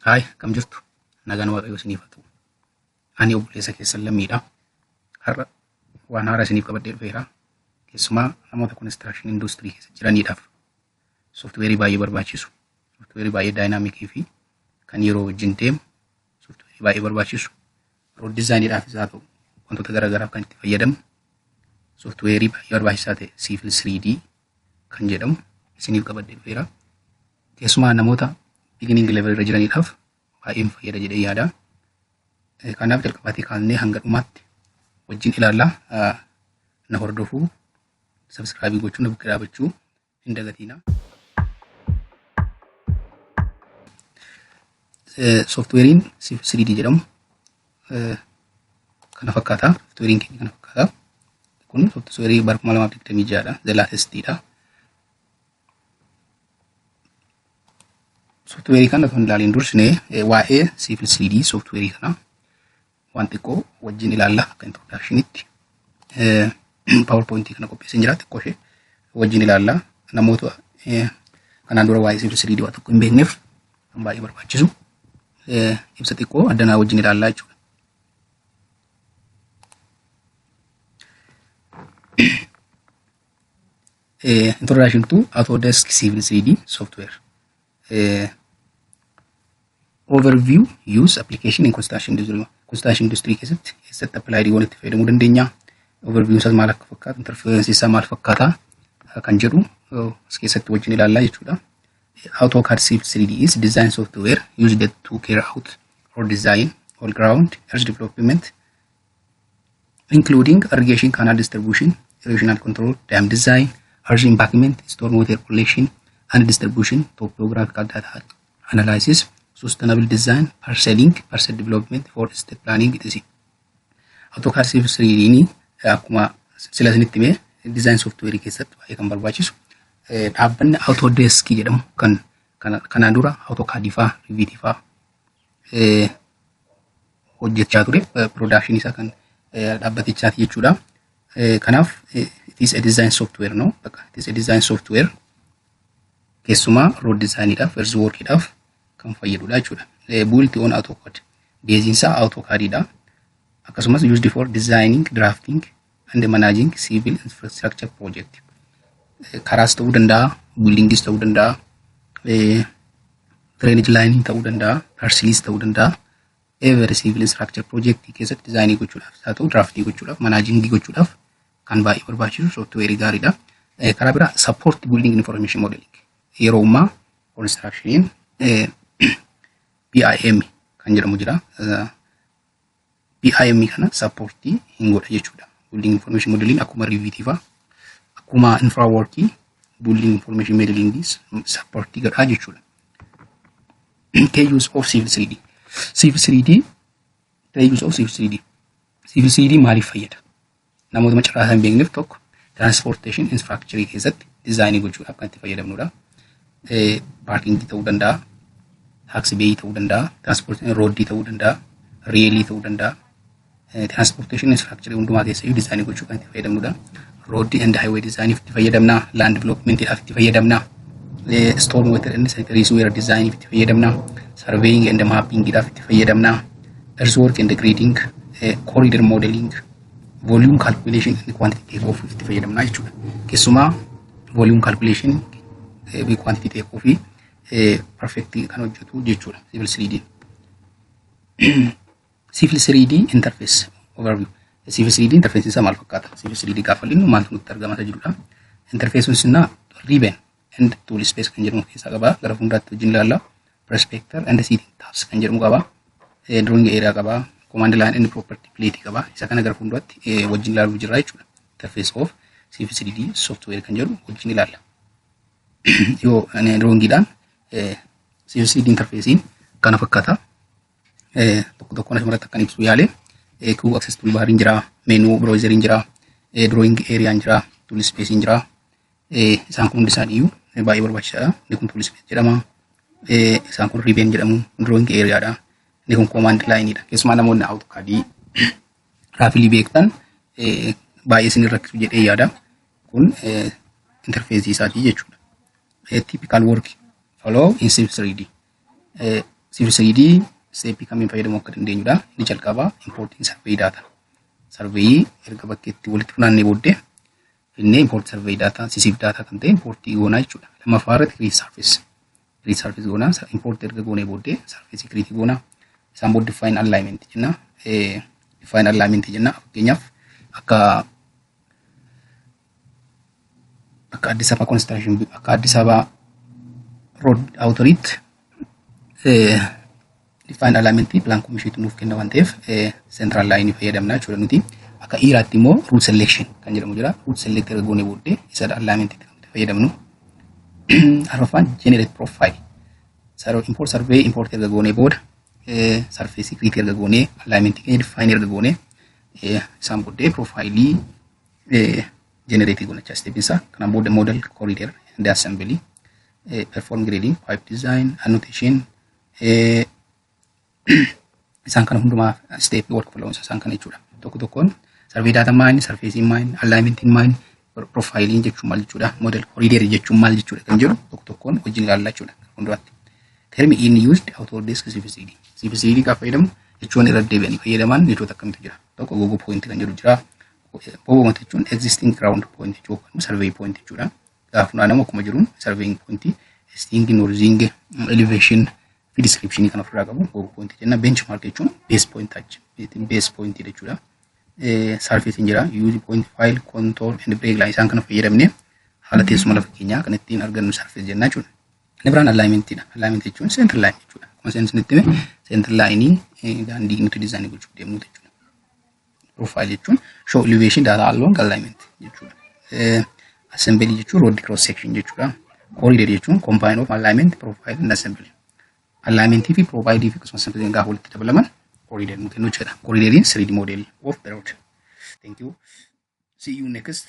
Haay, akkam jirtu? Nagaan Waaqayyoo isiniif haa ta'u. Ani obboleessa keessan Lammiidha. Har'a waan haaraa isiniif qabadhee dhufeera. Keessumaa namoota construction industry keessa jiraniidhaaf sooftiweerii baay'ee barbaachisu, sooftiweerii baay'ee daayinaamikii fi kan yeroo wajjin deemu, sooftiweerii baay'ee barbaachisu, road designiidhaafis haa ta'u wantoota garaagaraaf kan itti fayyadamnu, sooftiweerii baay'ee barbaachisaa ta'e Civil 3D kan jedhamu isiniif qabadhee dhufeera. Keessumaa namoota beginning level irra jiraniidhaaf baay'een fayyada jedhee yaada. Kanaaf jalqabaatii kaasnee hanga dhumaatti wajjin ilaalla. Na hordofuu, subscribe gochuu, na bukkee dhaabachuu hin dagatiina. Sooftiweeriin Civil 3D jedhamu kana fakkaata. Sooftiweeriin keenya kana fakkaata. Kun sooftiweerii bara 2026 dha. The latest dha. Sooftiweerii kana osoo hin ilaaliin dursinee waa'ee Civil 3D sooftiweerii kana waan xiqqoo wajjin ilaalla akka introductionitti. PowerPoint kana qopheesseen jira, xiqqoo ishee wajjin ilaalla. Namoota kanaan dura waa'ee Civil 3D waa tokko hin beekneef kan baay'ee barbaachisu ibsa xiqqoo addanaa wajjin ilaallaa jechuudha. Introduction to Autodesk Civil 3D software. Overview, use, application in construction industry. Construction industry keessatti eessatti applied goone itti fayyadamuu dandeenya? Overview isaas maal akka fakkaatu, interference isaa maal fakkaata kan jedhu as keessatti wajjin ilaallaa jechuudha. AutoCAD Civil 3D is design software used to carry out or design all ground earth development, including irrigation canal distribution, erosional control, dam design, earth embankment, storm water collection and distribution, topographical data analysis, sustainable design, parceling, parcel development for estate planning, etc. AutoCAD Civil 3D akkuma sila isinitti hime design software keessatti baay'ee kan barbaachisu, dhaabbanni Autodesk jedhamu kan kanaan dura AutoCAD faa, Revit faa hojjechaa ture, production isaa kan dhaabbatichaati jechuudha. Kanaaf it is a design software, no? Bakka it is a design software keessumaa road designiidhaaf, earthworkiidhaaf kan fayyadudha jechuudha. Built on AutoCAD. Beeziin isaa AutoCADidha. Akkasumas used for designing, drafting and managing civil infrastructure project. Karaas ta'uu danda'a, buildingis ta'uu danda'a, drainage line ta'uu danda'a, parceliis ta'uu danda'a. Every civil infrastructure project keessatti dizaayinii gochuudhaaf haa ta'u, draftii gochuudhaaf, managingii gochuudhaaf kan baay'ee barbaachisu sooftiweerii gaariidha. Karaa biraa support building information modeling. Yeroo ammaa constructioniin BIM kan jedhamu jira. BIM kana supportii hin godha jechuudha. Building information modeling akkuma Revit faa, akkuma InfraWorkii building information modeling supportii godha jechuudha. Key use of Civil 3D. Civil 3D, key use of Civil 3D. Civil 3D maaliif fayyada? Namoota macarraa hin beekneef, tokko transportation infrastructure keessatti dizaayinii gochuudhaaf kan itti fayyadamnudha. Parkingii ta'uu danda'a, taxiwayii ta'uu danda'a, transportation roadii ta'uu danda'a, railii ta'uu danda'a. Transportation infrastructure hundumaa keessayyuu dizaayinii gochuu kan itti fayyadamnudha. Roadii and highway designiif itti fayyadamna, land developmentiidhaaf itti fayyadamna. Storm water and sanitary sewer designiif itti fayyadamna. Surveying and mappingiidhaaf itti fayyadamna. Earthwork and grading, corridor modeling, volume calculation and quantity take off itti fayyadamna jechuudha. Keessumaa volume calculation fi quantity take off perfect kan hojjetu jechuudha Civil 3D. Civil 3D interface overview. Civil 3D interface isaa maal fakkaata? Civil 3D gaafa linnu maaltu nutti argama isa jedhudha. Interface sun ribbon and tool space kan jedhamu keessaa qaba. Gara fuulduraatti wajjin ilaalla. Prospector and setting tabs kan jedhamu qaba. Drawing area qaba. Command line and property plate qaba. Isa kana gara fuulduraatti wajjin ilaaluu jirra jechuudha. Interface of Civil 3D software kan jedhu wajjin ilaalla. Yoo drawingiidhaan Civil 3D interfacein kana fakkaata. Tokko tokkoon asirratti akkan ibsu yaale, quick access toolbariin jira, menu browseriin jira, drawing areaan jira, tool spaceiin jira. Isaan kun hundi isaanii baay'ee barbaachisaadha. Inni kun tool space jedhama. Isaan kun ribbon jedhamu, drawing areaadha. Inni kun command lineidha. Keessumaa namoonni AutoCAD roughly beektan baay'ee isin rakkisu jedhee yaada. Kun interfaceii isaatii jechuudha. Typical work flow in Civil 3D. Civil 3D step kamiin fayyadamuu akka dandeenyudha. Inni jalqabaa importing survey data. Survey erga bakkeetti walitti funaannee booddee finnee import survey data, sisiif data kan ta'e import goonaa jechuudha. Lammaffaa irratti create surface. Create surface goonaa, import erga goonee booddee surface create goonaa. Isaan booddee define alignment jenna. Define alignment jenna. Fakkeenyaaf akka Addis Ababa Construction, akka Addis Ababa Road Authority define alignment plan commission nuuf kenna waan ta'eef central line fayyadamna jechuudha nuti. Akka ERAatti immoo route selection kan jedhamu jira. Route select erga goonee booddee isa alignment kan nuti fayyadamnu. Arfaffaan generate profile. Import survey import erga goonee booda, surface create erga goonee, alignment keenya define erga goonee, isaan booddee profile generate goona jecha step isaa. Kanaan booda model corridor and assembly, perform grading, pipe design, annotation, isaan kana hundumaa step work flow isaan kana jechuudha. Tokko tokkoon survey data maali, surface maali, alignment maali, profiling jechuun maal jechuudha, model corridor jechuun maal jechuudha kan jedhu tokko tokkoon wajjin ilaallaa jechuudha fuulduraatti. Term in used Autodesk Civil 3D. Civil 3D gaafa fayyadamu jechuun irra deebi'anii fayyadaman jechoota akkamitu jira. Tokko gogo point kan jedhu jira. Gogo point jechuun existing ground point jechuudha yookaan survey point jechuudha. Gaafa funaanamu akkuma jiruun surveying point, easting, northing, elevation fi description kan ofirraa qabu gogo point jenna. Benchmark jechuun base point achi base point jechuudha. Surface jira, use point file, contour and break line isaan kana fayyadamne haala teessuma lafa keenyaa kan ittiin argannu surface jenna jechuudha. Inni biraan alignment dha. Alignment jechuun center line jechuudha. Akkuma isin isinitti hime center line daandii nuti design gochuuf deemnu jechuudha. Profile jechuun show elevation data along alignment jechuudha. Assembly jechuun road cross section jechuudha. Corridor jechuun combine of alignment, profile and assembly. Alignment fi profile fi akkasumas assembly gaafa walitti dabalaman corridor nu kennu jechuudha. Corridoriin 3D model of the road. Thank you. See you next.